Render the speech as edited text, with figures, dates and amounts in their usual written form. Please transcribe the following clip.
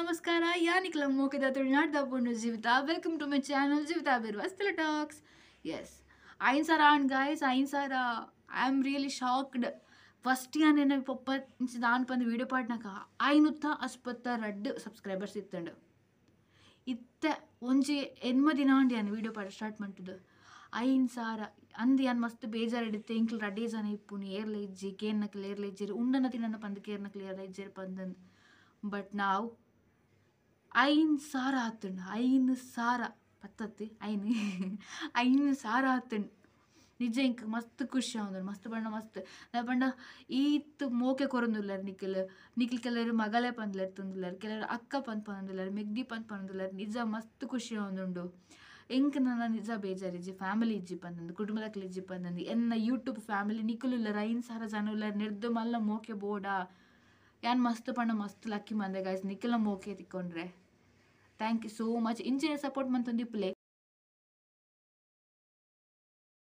ನಮಸ್ಕಾರ. ಯಾನಿಕ್ಲ ಮೋಕೆದ ತುಳುನಾಡ್ದ ಪೊಣ್ಣು Jeevitha. Welcome to my channel Jeevitha Birvas Tulu talks. Yes, 5000 and guys, 5000. I am really shocked. First ಯಾನ್ ಎನ್ನ ಪೊಪ್ಪ ದಾನ್ ಪಂದ್ ವೀಡಿಯೋ ಪಾಡ್ನಕ 562 ಸಬ್ಸ್ಕ್ರೈಬರ್ಸ್ ಇತ್ತಂಡು. ಇತ್ತೆ ಒಂಜಿ 80 ದಿನ ಆಂಡ್ ಯಾನ್ ವೀಡಿಯೋ ಪಾಡ ಸ್ಟಾರ್ಟ್ ಮಂತುದು. 5000 ಅಂದ್ ಯಾನ್ ಮಸ್ತ್ ಬೇಜಾರಿಡಿತ್ತೆ. ಎಂಕ್ಲು ರಡ್ಡೇ ಜನ ಇಪ್ಪುನಿ, ಏರ್ಲ ಇಜ್ಜಿ, ಕೇನ್ನಕ್ಲ್ ಏರ್ಲ ಇಜ್ಜೆರ್, ಉಂಡನ ತಿನ್ನನ ಪಂದ್ ಕೇರ್ನಕ್ಲ್ ಏರ್ಲ ಇಜ್ಜೆರ್ ಪಂದಂದ್. ಬಟ್ ನಾವು 5000 ಆತುಂಡು. 5000 ಪತ್ತತ್ತಿ ಐನ್ 5000 ಆತುಂಡು. ನಿಜ ಎಂಕ್ ಮಸ್ತ್ ಖುಷಿ ಆವೊಂದುಂಡು, ಮಸ್ತ್ ಪಂಡ ಮಸ್ತ್. ದಾಯೆ ಪಂಡ ಈತ್ ಮೋಕೆ ಕೊರೊಂದುಲ್ಲೆರ್ ನಿಕುಲು. ನಿಕುಲು ಕೆಲವೆರ್ ಮಗಲೆ ಪಂದ್ ಲೆತ್ತೊಂದುಲ್ಲೆರ್, ಕೆಲವೆರ್ ಅಕ್ಕ ಪಂದ್ ಪನೊಂದುಲ್ಲೆರ್, ಮೆಗ್ದಿ ಪಂದ್ ಪನೊಂದುಲ್ಲೆರ್. ನಿಜ ಮಸ್ತ್ ಖುಷಿ ಆವೊಂದುಂಡು. ಎಂಕ್ ನನ ನಿಜ ಬೇಜಾರಿಜ್ಜಿ, ಫ್ಯಾಮಿಲಿ ಇಜ್ಜಿ ಪಂದಂದು, ಕುಟುಂಬದಕ್ಲು ಇಜ್ಜಿ ಪಂದಂದು. ಎನ್ನ ಯೂಟ್ಯೂಬ್ ಫ್ಯಾಮಿಲಿ ನಿಕುಲುಲ್ಲೆರ್, 5000 ಜನ ಉಲ್ಲೆರ್. ನೆರ್ದ್ ಮಲ್ಲ ಮೋಕೆ ಬೋಡಾ? ಯಾನ್ ಮಸ್ತ್ ಪಂಡ ಮಸ್ತ್ ಲಕ್ಕಿ ಮಂದೆ ಗಾಯ್ಸ್, ನಿಕಲ್ನ ಮೋಕೆ ತಿಕ್ಕೊಂಡ್ರೆ. Thank you so much. ಇಂಚಿನ ಸಪೋರ್ಟ್ ಮಂತೊಂದಿಪ್ಪುಲೆ.